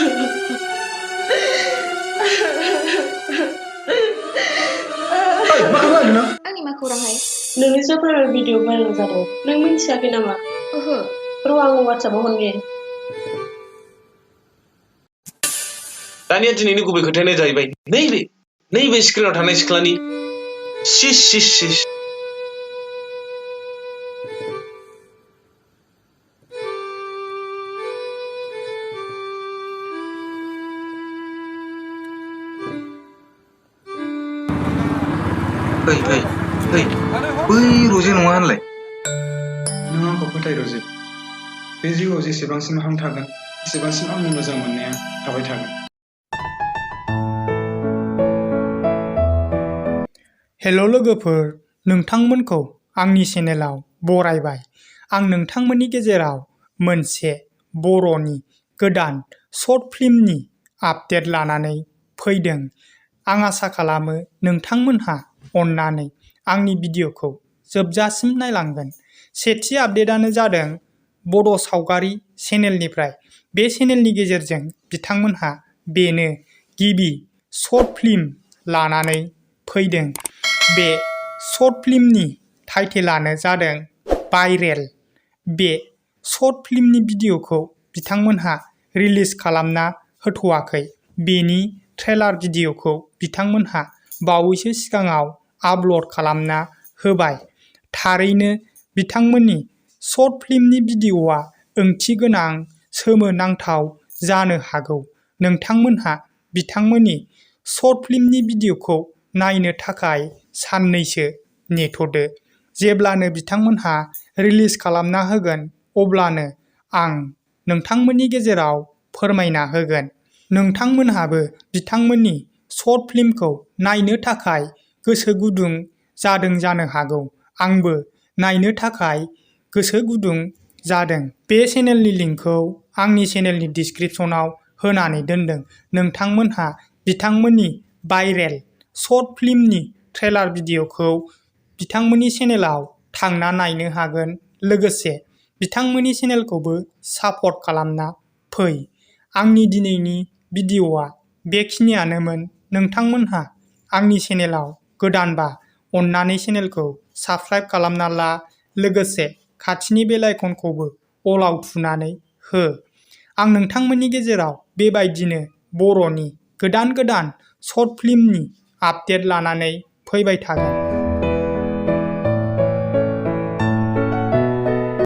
Agni मा खौरांहाय? नोंनि सफाराव video viral जादों। नों मिन्थियाखै नामा? ओहो। र' आं WhatsAppआव हरनि। दानिया दिनैनि गुबै खोथायानो जाहैबाय नैबे स्क्रिनाव थानाय सिख्लानि सिस बै रजे नङा होनलाय? नों आंखौ फोथाय रजे। बे जिउआव जेसेबांसिम हां थागोन एसेबांसिम आंनि मोजां मोननाया थाबाय थागोन। हेल' लोगोफोर, नोंथांमोनखौ आंनि चेनेलाव बरायबाय। आं नोंथांमोननि गेजेराव मोनसे बर'नि गोदान शर्ट फिल्मनि आपडेट लानानै फैदों। आं आसा खालामो नोंथांमोनहा अन्नानै आंनि भिडिअखौ जोबजासिम नायलांगोन। सेथि आपडेटआनो जादों बड' सावगारि चेनेलनिफ्राय। बे चेनेलनि गेजेरजों बिथांमोनहा बेनो गिबि शर्ट फिल्म लानानै फैदों। बे शर्ट फिल्मनि टाइटेलानो जादों भाइरेल। बे शर्ट फिल्मनि भिडिअखौ बिथांमोनहा रिलिज खालामना होथ'वाखै। बेनि ट्रेलार भिडिअखौ बिथांमोनहा बावैसो सिगाङाव आपल'ड खालामना होबाय। थारैनो बिथांमोननि शर्ट फिल्मनि भिडिअआ ओंथिगोनां, सोमोनांथाव जानो हागौ। नोंथांमोनहा बिथांमोननि शर्ट फिल्मनि भिडिअखौ नायनो थाखाय साननैसो नेथ'दो। जेब्लानो बिथांमोनहा रिलिज खालामना होगोन अब्लानो आं नोंथांमोननि गेजेराव फोरमायना होगोन। नोंथांमोनहाबो बिथांमोननि शर्ट फिल्मखौ नायनो थाखाय गोसो गुदुं जादों जानो हागौ। आंबो नायनो थाखाय गोसो गुदुं जादों। बे चेनेलनि लिंकखौ आंनि चेनेलनि डिसक्रिपसनाव होनानै दोनदों। नोंथांमोनहा बिथांमोननि भाइरेल शर्ट फिल्मनि ट्रेलार भिडिअखौ बिथांमोननि चेनेलाव थांना नायनो हागोन। लोगोसे बिथांमोननि चेनेलखौबो सापर्ट खालामना फै। आंनि दिनैनि भिडिअआ बेखिनियानोमोन। नोंथांमोनहा आंनि चेनेलाव गोदानबा अन्नानै चेनेलखौ साबस्क्राइब खालामना ला। लोगोसे खाथिनि बेल आइकनखौबो अलाव थुनानै हो। आं नोंथांमोननि गेजेराव बेबायदिनो बर'नि गोदान शर्ट फिल्मनि आपडेट लानानै फैबाय थागोन।